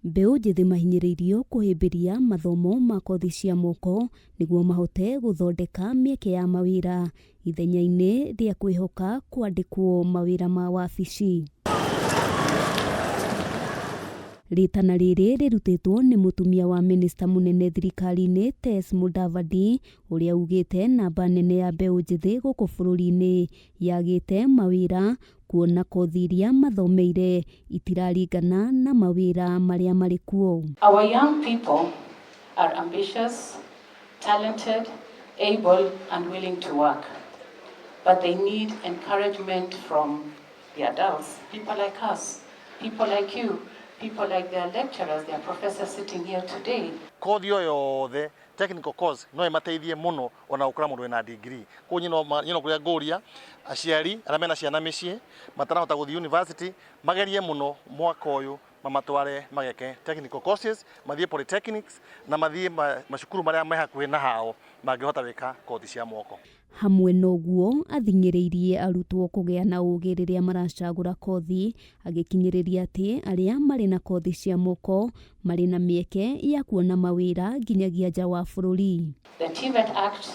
Mbeũ njĩthĩ mahinyĩrĩirio kũhĩmbĩria mathomo ma kothi cia moko nĩguo mahote gũthondeka mĩeke ya mawĩra ithenya-inĩ rĩa kwĩhoka kwandĩkwo mawĩra ma wabici. Rĩtana rĩrĩ rĩrutĩtwo nĩ mũtumia wa mĩnĩsta mũnene thirikari-inĩ Tess Mudavadi ũrĩa ugĩte namba nene ya mbeũ njĩthĩ gũkũ bũrũri-inĩ yagĩte mawĩra kuona kothi iria mathomeire itiraringana na mawĩra marĩa marĩ kuo. Our young people are ambitious, talented, able and willing to work. But they need encouragement from the adults, people like us, people like you, people like their lecturers, their professors sitting here today. Kothi o yothe technical course no ĩmateithie mũno ona gũkũra mũndũ wĩna degree. Koguo nyino kũrĩa ngũria aciari arĩa mena ciana mĩciĩ matarahota gũthiĩ university magerie mũno mwaka ũyũ mamatware mageke technical courses, mathiĩ polytechnics na mathiĩ macukuru marĩa me hakuhĩ na hao mangĩhota gwĩka kothi cia moko. Hamwe na ũguo athing'ĩrĩirie arutwo kũgĩa na ũgĩ rĩrĩa maracagũra kothi, agĩkinyĩrĩria atĩ arĩa marĩ na kothi cia moko marĩ na mĩeke ya kuona mawĩra nginyagia nja wa bũrũri. The TVET Act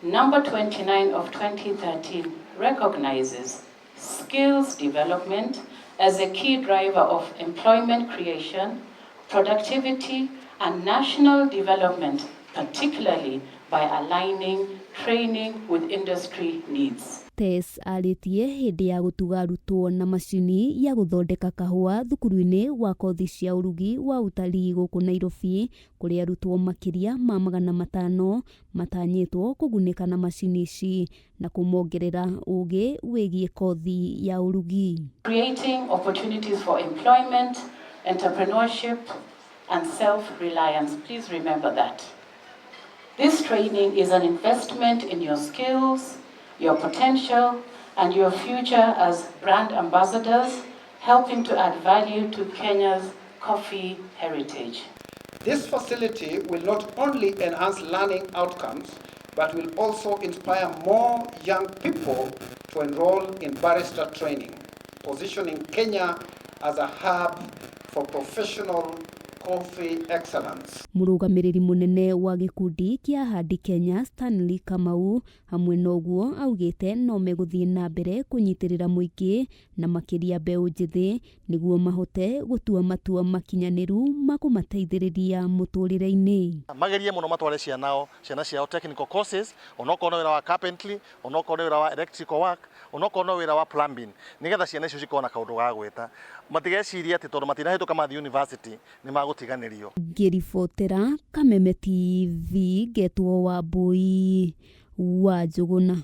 number 29 of 2013 recognizes skills development as a key driver of employment creation, productivity, and national development, particularly by aligning training with industry needs. Tess arĩtie hĩndĩ ya gũtuga arutwo na macini ya gũthondeka kahũa thukuru-inĩ wa kothi cia ũrugi wa utalii gũkũ Nairobi, kũrĩa arutwo makĩria ma 500 matanyĩtwo kũgunĩka na macini ici na kũmongerera ũgĩ wĩgiĩ kothi ya ũrugi. Creating opportunities for employment, entrepreneurship, and self-reliance. Please remember that. This training is an investment in your skills, your potential, and your future as brand ambassadors, helping to add value to Kenya's coffee heritage. This facility will not only enhance learning outcomes, but will also inspire more young people to enroll in barista training, positioning Kenya as a hub for professional coffee excellence. Mũrũgamĩrĩri mũnene wa gĩkundi kĩa Ahadi Kenya Stanley Kamau hamwe na ũguo augĩte no megũthiĩ na mbere kũnyitĩrĩra mũingĩ na makĩria mbeũ njĩthĩ nĩguo mahote gũtua matua makinyanĩru ma kũmateithĩrĩria mũtũrĩre-inĩ. Magerie mũno matware ciana ciao technical courses, onokorwo no wĩra wa carpentry, onokorwo nĩ wĩra wa electrical work, onokorwo no wĩra wa plumbing, nĩgetha ciana icio cikorwo na kaũndũ ga gwĩta. Matigecirie atĩ tondũ matinahĩtũka mathiĩ university nĩ magũtiganĩrio. Ngĩribotera Kameme TV ngetwo Wambui wa Njũgũna.